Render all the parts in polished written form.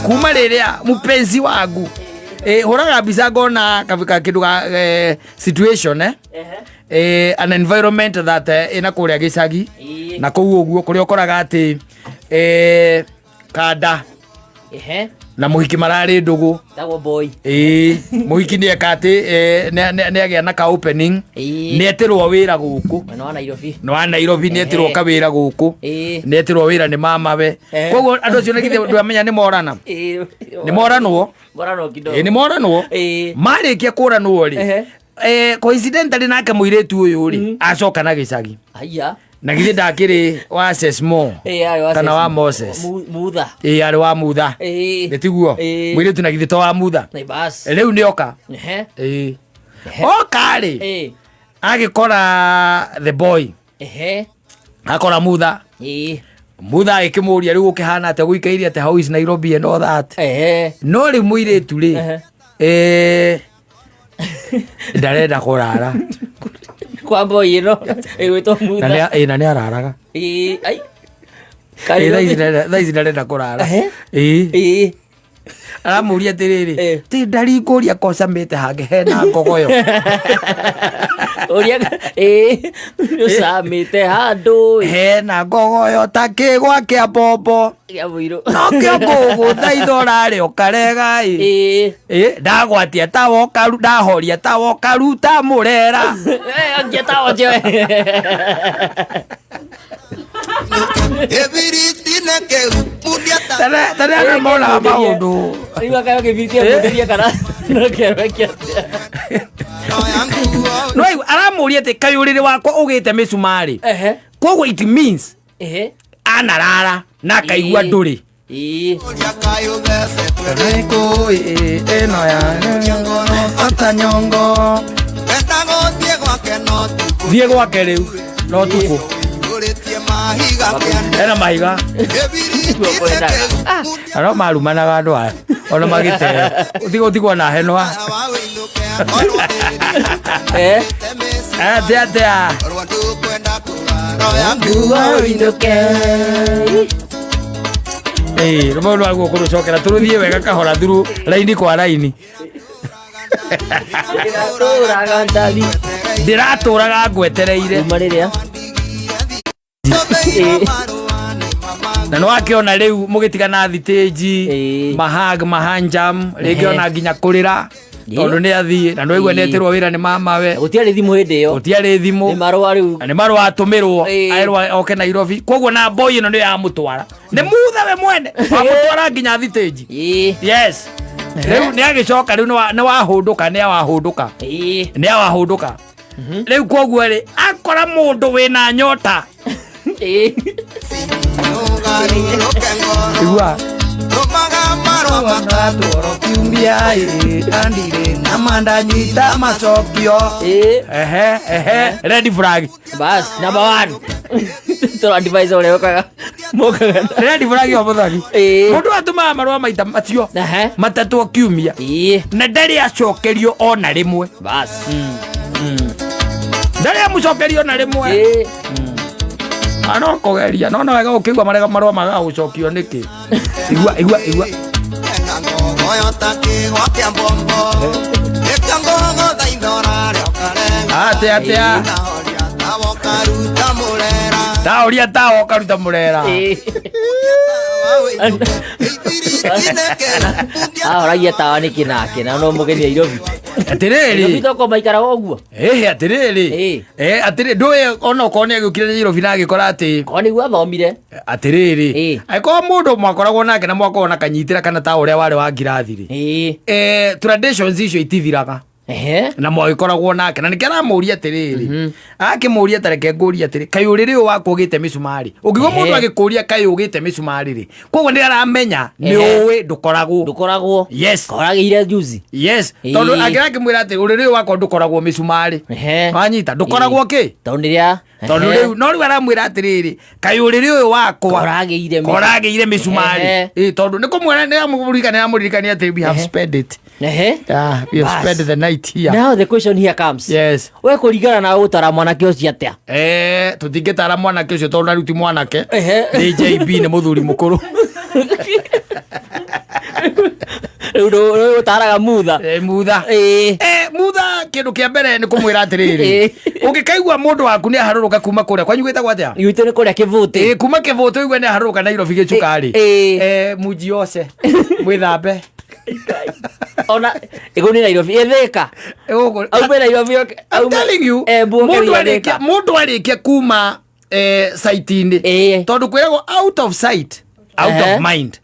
Kuma rĩrĩa mpenzi wangu hũraga mbica ngona kĩndũ ga situation, an environment that ĩna kũrĩa gĩcagi na kũu ũguo kũrĩa ũkoraga atĩ kanda na mũhiki mararĩ ndũgũ. Tagwo boy. Ĩĩ, mũhiki nĩ eka atĩ nĩ agĩa na ka opening, nĩ etĩrwo wĩra gũkũ. Mwena wa Nairobi. Nĩ wa Nairobi, nĩ etĩrwo kawĩra gũkũ, nĩ etĩrwo wĩra nĩ mamawe. Koguo andũ acio nĩ githĩ ndwamenya nĩ morana, nĩ moranwo. Morano kidogo. Ĩĩ, nĩ moranwo. Marĩkia kũranwo rĩ, coincidentally nake mũirĩtu ũyũ rĩ acoka na gĩcagi. Haya. Na githĩ ndakĩrĩ wa Sesmo Ĩĩ, arĩ wa kana wa Sesmo. Moses? Mutha. Ĩĩ, arĩ wa Mutha. Nĩ tiguo? Mũirĩtu na githĩ to wa Mutha? Nĩ bas. Rĩu nĩ oka. Ĩĩ, oka rĩ, agĩkora the boy, akora Mutha. Mutha agĩkĩmũria, rĩu ũkĩhana atĩa, gũikaire atĩa, how is Nairobi and all that. No rĩu mũirĩtu rĩ, ndarenda kũrara. Kwa boy ĩno ĩgwĩtwo Na Mutha. na nĩ araraga. Ĩĩ, ai. Ĩ, thaa ici ndarenda kũrara. Ĩ. Aramũria atĩrĩrĩ, ti ndaringũria kocamĩte hangĩ hena ngogoyo? Ũria ĩĩ ũcamĩte handũ Hena ngogoyo ta kĩgwa kĩa mbombo. Kĩa mũirũ. Nokĩo ngũgũthaitha ũrarĩ ũkarega ĩ. Ĩ, ndagwatia tawa ũkaru, ndahoria tawa ũkaruta mũrera. Angia tawa ũcio. Tene andũ monaga maũndũ. Rĩu akayo kĩbiriti ambundirie kana no kĩarwe kĩa. No aramũria atĩ kaĩ ũrĩrĩ wakwa ũgĩte mĩcumarĩ? Koguo it means anarara na akaigua ndũrĩ. Ĩno ya atanyongo thiĩ gwake rĩu no tukũ ena mahiga na no marumanaga andũ aya ona magĩteo ũtigwo na henwa. Atĩa atĩa? Ĩĩ, rũmwe rwaguo kũrũcokera tũrũthiĩ wega kahora through raini kwa raini. Ndĩratũraga ndari. Ndĩratũraga ngwetereire. Kuma rĩrĩa. Na nĩ wakĩona rĩu mũgĩtigana thitĩnji, mahag mahanjam rĩngĩ, ona nginya kũrĩra tondũ nĩ athiĩ na nĩwaigua nĩ etĩrwo wĩra nĩ mamawe. Gũtiarĩ thimũ hĩndĩ ĩyo. Gũtiarĩ thimũ. Nĩ marũa rĩu. Na nĩ marũa atũmĩrwo. Aerwo oke Nairobi, koguo na boy ĩno nĩyo yamũtwara, nĩ mutha we mwene wamũtwara nginya thitĩnji. Yes, rĩu nĩ agĩcoka rĩu nĩ wahũndũka, nĩ awahũndũka, nĩ awahũndũka rĩu. Koguo rĩ akora mũndũ wĩna nyota. Igua kiumia andirĩ na mandanyita macokio. Ehe ehe, red flag. Bas, number one. Tũra advise ũrĩa ũkaga mokaga. Red flag o mũthoni. Mũndũ atũmaga marũa maita macio matatũ o kiumia na ndarĩ acokerio ona rĩmwe. Bas. Ndarĩ amũcokerio ona rĩmwe. No kũgeria no no wega ũkĩigua marega marũa magaga gũcokio nĩkĩ. Igua, igua, igua. Atĩa atĩa? Ndahoria tawa ũkaruta mũrera. Ahoragia tawa nĩkĩ nake na no mũgeni Nairobi? Atĩrĩrĩ. Nairobi toko maikaraga ũguo. Ĩhĩ, atĩrĩrĩ. Atĩrĩ, ndũĩ ona okorwo nĩ agĩũkire Nairobi na agĩkora atĩ Korwo nĩguo athomire. Atĩrĩrĩ, angĩkorwo mũndũ mwakoragwo nake na mwakorwo na kanyitĩra kana ta ũrĩa warĩ wa ngirathi rĩ, traditions icio itithiraga na mwagĩkoragwo nake na nĩkĩo aramũria atĩrĩrĩ, akĩmũria tareke ngũria atĩrĩ, kaĩ ũrĩrĩ ũyũ wakwa ũgĩte mĩcumarĩ? Ũngĩigua mũndũ agĩkũria kaĩ ũgĩte mĩcumarĩ rĩ, koguo nĩ aramenya nĩ ũĩ ndũkoragwo. Ndũkoragwo. Yes. Koragĩire juzi. Yes, tondũ angĩra akĩmwĩra atĩ ũrĩrĩ ũyũ wakwa ndũkoragwo mĩcumarĩ, wanyita, ndũkoragwo kĩ? Tondũ nĩrĩa Tondũ rĩu no rĩu aramwĩra atĩrĩrĩ, kaĩ ũrĩrĩ ũyũ wakwa Koragĩire koragĩire mĩcumarĩ? Ĩ, tondũ nĩ kũmwĩra nĩ amũririkania, amũririkania atĩ we have spent it. Ah, we have Bas. spent the night here. Now the question here comes. Yes. We kũringana na gũtara mwanake ũcio atĩa? Tũtingĩtara mwanake ũcio tondũ na rĩu ti mwanake. Nĩ JB, nĩ mũthuri mũkũrũ. Rĩu rĩu ũtaraga mutha. Mutha. Ĩĩ. Mutha, kĩndũ kĩa mbere nĩ kũmwĩra atĩrĩrĩ, Ĩĩ. ũngĩkaigua mũndũ waku nĩ aharũrũka kuma kũrĩa kwanyu gwĩtagwo atĩa? Gwitũ nĩ kũrĩa Kĩbũtĩ. Ĩĩ, kuma Kĩbũtĩ ũigue nĩ aharũrũka Nairobi gĩcuka-rĩ, Ĩĩ. Mujioshe mwĩthambe. Ona ĩgũ nĩ Nairobi ĩthĩka. Gũkũ- Aume Nairobi oke. I'm telling you, Embu oke mũndũ nginya arĩkia Thĩka. mũndũ arĩkia kuma site-inĩ, Ĩĩ. tondũ kwĩragwo out of sight, out of mind.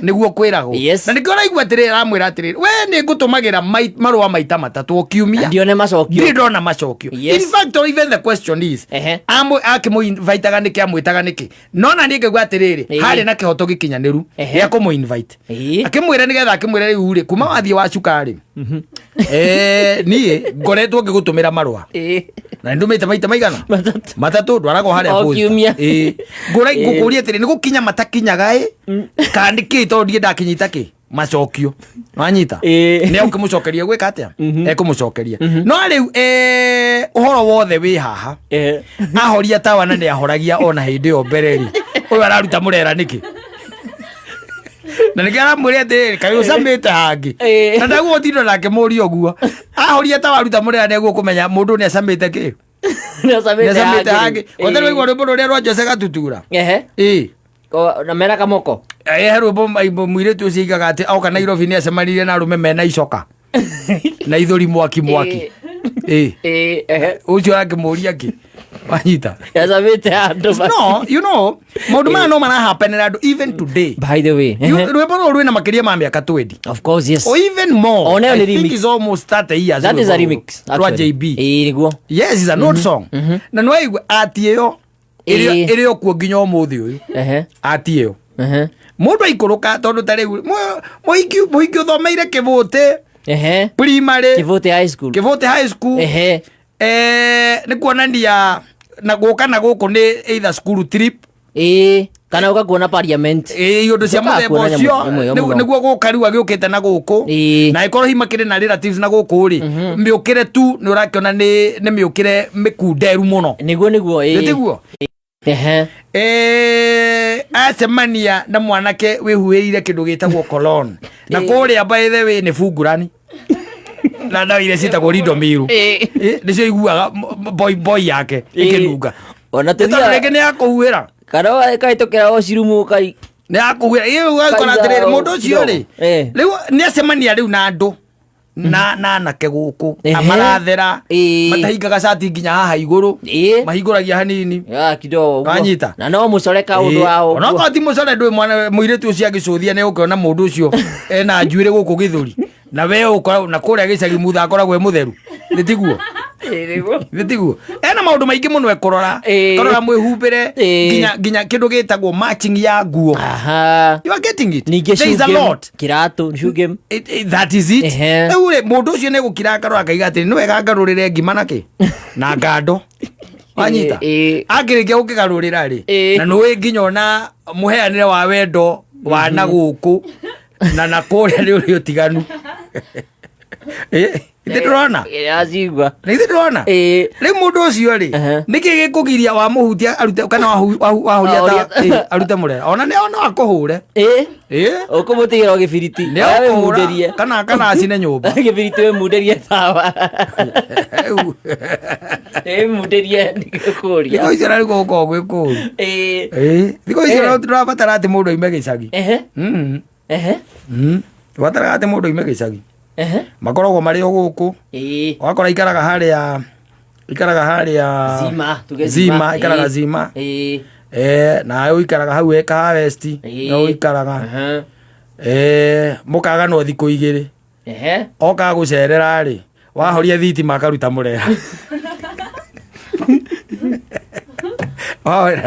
Nĩguo kwĩragwo. Na nĩkĩo ũraigua atĩrĩrĩ, aramwĩra atĩrĩrĩ, we nĩ ngũtũmagĩra marũa maita matatũ o kiumia. Ndione macokio. Ndirĩ ndona macokio. In fact, or even the question is, akĩmũinvitaga nĩkĩ, amwĩtaga nĩkĩ? No na niĩ ngaigua atĩrĩrĩ, harĩ na kĩhoto gĩkinyanĩru gĩa kũmũ-invite. Akĩmwĩra nĩgetha akĩmwĩra rĩu rĩ, kuma wathiĩ wa cuka-rĩ, niĩ ngoretwo ngĩgũtũmĩra marũa. Na nĩndũmĩte maita maigana? Matatũ. Matatũ, ndwaragwo harĩa O posta. kiumia. Ĩĩ. Ngũkũria atĩrĩ, nĩ gũkinya matakinyaga ĩ, kana nĩ kĩ? Tondũ ndiĩ ndakinyita kĩ macokio, wanyita? Nĩ ũkĩmũcokeria gwĩka atĩa? Ekũmũcokeria, no rĩu ũhoro wothe wĩ haha. Ahoria tawa na nĩ ahoragia ona hĩndĩ ĩyo mbere rĩ, ũyũ araruta mũrera nĩkĩ? Na nĩkĩo aramwĩra atĩrĩrĩ, kaĩ ũcamĩte hangĩ? Na ndaguo ũtinda nake mũria ũguo, ahoria tawa aruta mũrera, nĩguo kũmenya mũndũ nĩ acamĩte kĩ. Nĩ nĩ acamĩte acamĩte hangĩ. Othe rwaigua rwĩmbo rũrĩa rwa Jose Gatutura. Ĩĩ. Na mena kamoko. He rwĩmbo mũirĩtu ũcio aigaga atĩ oka Nairobi nĩ acemanirie na arũme mena icoka na ithũri mwaki mwaki. Ĩĩ. Ĩĩ, ehe. Ũcio arakĩmũria kĩ, wanyita? Acamĩte handũ. No you know, maũndũ maya no marahapenera andũ even today. By the way. Rwĩmbo rũrũ rwĩna makĩria ma mĩaka 20 Of course, yes. or even more. Onayo I nĩ think remix. it's almost 30 years. That is a rwĩmbo rũrũ remix, rwa actually. JB. Ĩĩ, nĩguo. Yes, it's an old song, na nĩwaigua ati ĩyo ĩrĩ o kuo nginya ũmũthĩ ũyũ. Ati ĩyo mũndũ aikũrũka, tondũ ta rĩu mũhiki ũthomeire Kĩbũtĩ primary, Kĩbũtĩ High School. Kĩbũtĩ High School. Nĩ kuonania na gũka na gũkũ nĩ either school trip. Ĩĩ, kana ũgakuona parliament. Ĩĩ, iũndũ cia Ũkaga mũthemba kuona ũcio. nyamũ ĩyo mũno. Nĩguo gũka rĩu agĩũkĩte na gũkũ. Na ĩkorwo hihi makĩrĩ na relatives na gũkũ rĩ, mĩũkĩre tu nĩ ũrakĩona nĩ mĩũkĩre mĩkunderu mũno. Nĩguo, ĩĩ. Nĩtiguo? Acemania na mwanake wĩhuhĩire kĩndũ gĩtagwo cologne, na kũrĩa by the way nĩ bungurani na ndawa iria ciĩtagwo Ridomil. Nĩcio iguaga boy boy yake ĩkĩnunga. Ona Nĩ tondũ tũthiaga rĩngĩ nĩ yakũhuhĩra. Kana ũkahĩtũkĩra washroom ũkai Nĩ yakũhuhĩra. Ĩ, ũgakora Kaiga atĩrĩrĩ, mũndũ ũcio rĩ, rĩu nĩ acemania rĩu na andũ na anake gũkũ marathera, matahingaga cati nginya haha igũrũ, mahingũragia hanini. Ya, kidogo ũguo. Wanyita? Na no mũcore kaũndũ wa ũguo. Onokorwo ti mũcore, ndũĩ mwana mũirĩtu ũcio agĩcũthia nĩ ũkĩona mũndũ ũcio ena njuĩrĩ gũkũ gĩthũri, na we ũkoragwo na kũrĩa gĩcagi mutha akoragwo e mũtheru, nĩ tiguo? Ĩĩ, nĩguo. Nĩ tiguo? Ena maũndũ maingĩ mũno ekũrora. Kũrora mwĩhumbĩre, nginya kĩndũ gĩtagwo matching ya nguo. You are getting it? Ningĩ There is a shoe game, lot. kĩratũ shoe game. That is it. Rĩu rĩ, mũndũ ũcio nĩ gũkira akarora akaiga atĩ nĩ wega ngarũrĩre ngima na kĩ na ngando, wanyita? Ĩĩ. Akĩrĩkia gũkĩgarũrĩra rĩ, na nĩũĩ nginya ona mũheanĩre wa wendo wa na gũkũ na kũrĩa nĩ ũrĩ ũtiganu. Ithe ndũrona? Acigua. Na ithe ndũrona? Ĩĩ. Rĩu mũndũ ũcio rĩ, nĩkĩ gĩkũgiria wamũhutia arute kana wahuria Wahuria- arute mũrera, ona nĩ no akũhũre. Ĩĩ. Ĩĩ. Ũkũmũtigĩra o gĩbiriti. Nĩ Oya akũhũra wĩmundĩrie. kana acine nyũmba. Gĩbiriti wĩmundĩrie tawa. Rĩu, Wĩmundĩrie nĩgũkũria. Thikũ icio na nĩguo gũkoragwo gwĩ kũũru. Ĩĩ. Ĩĩ, thikũ icio no tũrabatara atĩ mũndũ oime gĩcagi. Tũbataraga atĩ mũndũ oime gĩcagi. Makoragwo marĩ o gũkũ. Ũgakora ikaraga harĩa Zima, tuge Zima, Zima. ikaraga Zima. Nawe ũikaraga hau ekaha West. No ũikaraga. Mũkaganwo thikũ igĩrĩ. Oka gũcerera rĩ, wahoria thitima akaruta mũrera.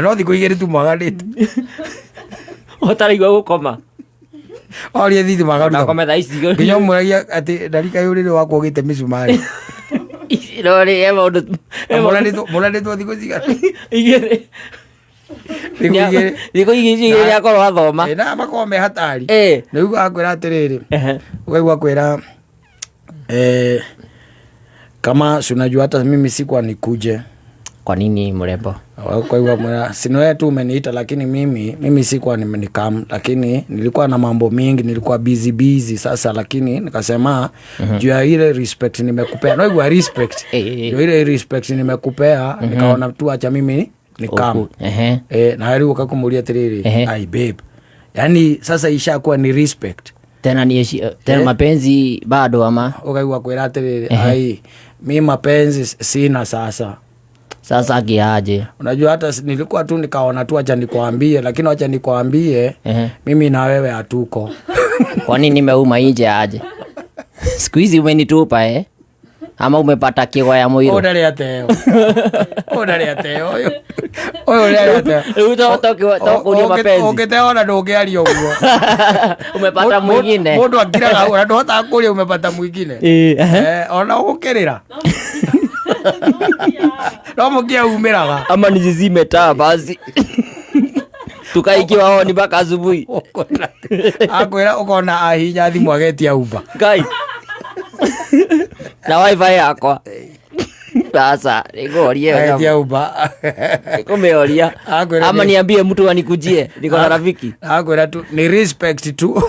No thikũ igĩrĩ tu mwaganĩte. Ũtaraigua gũkoma. Wahoria thitima akaruta. Ndakome thaa ici. Nginya ũmũragia atĩ ndarika ũrĩrĩ wakwa ũgĩte mĩcumarĩ. No rĩ, he maũndũ. Na mũranĩtwo thikũ cigana? Igĩrĩ. Thikũ igĩrĩ. Thikũ igĩrĩ icio igĩrĩ akorwo athoma. Ĩ, na makoragwo me hatari. Rĩu akwĩra atĩrĩrĩ, ũkaigua akwĩra, kama si unajua hata mimi sikuwa nikuje. Kwa nini mrembo? Kwa hivyo si ni wewe tu umeniita, lakini mimi sikuwa nimenikam, lakini nilikuwa na mambo mingi, nilikuwa busy busy sasa, lakini nikasema juu ya ile respect nimekupea, no igua respect, juu ile respect nimekupea, nikaona tu acha mimi nikam. Na rĩu ũkakũmũria atĩrĩrĩ, ai babe, yani sasa ishakuwa ni respect. Tena ni tena mapenzi bado ama? Ũkaigua kwĩra atĩrĩrĩ, ai mi mapenzi sina sasa. Sasa kiaje? Unajua hata nilikuwa tu nikaona tu acha nikwambie, lakini acha nikwambie, mimi na wewe hatuko. Kwa nini nimeuma nje aje? Siku hizi umenitupa eh? Ama umepata kigo ya mũirũ? Ũyũ ndarĩ ateo. Ũyũ ndarĩ ateo, ũyũ. Ũyũ ndarĩ ateo. Rĩu to kũria mapenzi. Ũngĩteo ona ndũngĩaria ũguo. Umepata mwingine. Mũndũ akiraga ona ndũhotaga kũria umepata mwingine. Ona ũgũkĩrĩra. No mũkia umĩraga. Ama nizizime taa basi. Tukaikiwa honi mpaka asubuhi. Akwĩra ũkona ahinya thimũ agetia Uber. Guys. Na wifi yakwa. Sasa nĩngũhoria ĩyo Agetia nyamũ. Uber. Nĩngũmĩhoria. Akwĩra Ama niambie mtu anikujie, niko na rafiki. Akwĩra tu ni respect tu.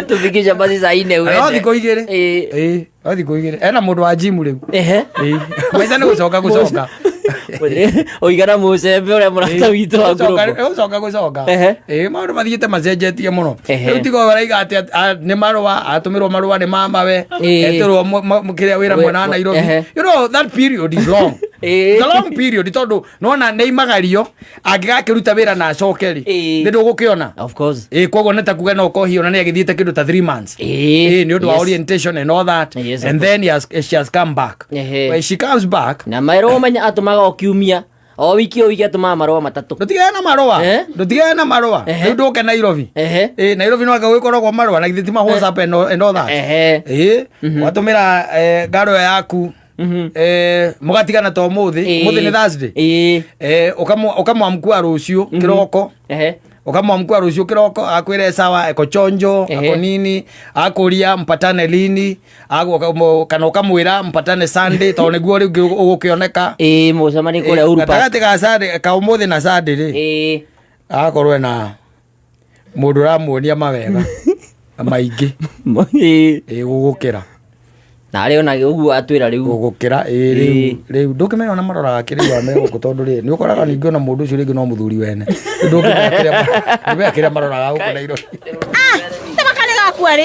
Tufikisha basi saa 4 uende. No thikũ igĩrĩ. Ĩĩ, no thikũ igĩrĩ. Ena mũndũ wa gym rĩu. Ĩĩ. Maica nĩ gũcoka gũcoka. Ũigana mũcembe ũrĩa mũrata witũ wa Gũcoka, group. gũcoka gũcoka. Ĩĩ, maũndũ mathiĩte macenjetie mũno. Rĩu tiga ũraiga atĩ nĩ marũa, atũmĩrwo marũa nĩ mamawe, etĩrwo kĩrĩa wĩra mwena wa Nairobi. You know, that period is long. It's a long period, tondũ nĩwona nĩ imagario, angĩgakĩruta wĩra na acoke rĩ, nĩ ndũgũkĩona. Of course. Ĩĩ, koguo nĩ ta kuga no ũkorwo ona nĩ agĩthiĩte kĩndũ ta 3 months. Ĩĩ, nĩ ũndũ wa orientation and all that. And then she has come back. When she comes back, Na marũa menya atũmaga o kiumia. O wiki o wiki atũmaga marũa matatũ. Ndũtigane na marũa. Ndũtigane na marũa. Rĩu ndũke Nairobi. Ĩĩ, Nairobi no anga gwĩkoragwo marũa, na githĩ ti ma WhatsApp and all that. Ĩĩ, watũmĩra, ngaro yaku. Mũgatigana ta ũmũthĩ. Ũmũthĩ nĩ Thursday. Ũkamwamkua rũciũ kĩroko. Ũkamwamkua rũciũ kĩroko, akwĩre sawa, eko chonjo, ako nini, akũria mpatane lini, kana ũkamwĩra mpatane Sunday, tondũ nĩguo rĩu ũgũkĩoneka. Ĩĩ, mũcemanie kũrĩa Uhuru Park. Gatagatĩ ka Sunday, ka ũmũthĩ na Sunday rĩ. Agakorwo ena mũndũ ũramuonia mawega maingĩ. Ĩĩ, gũgũkĩra. Na arĩ ona ũguo atwĩra rĩu. Gũgũkĩra, ĩĩ, rĩu ndũkĩmenya ona maroraga kĩrĩa me gũkũ, tondũ rĩ, nĩ ũkoraga ningĩ ona mũndũ ũcio rĩngĩ no mũthuri wene. Rĩu ndũkĩmenya kĩrĩa maroraga gũkũ Nairobi.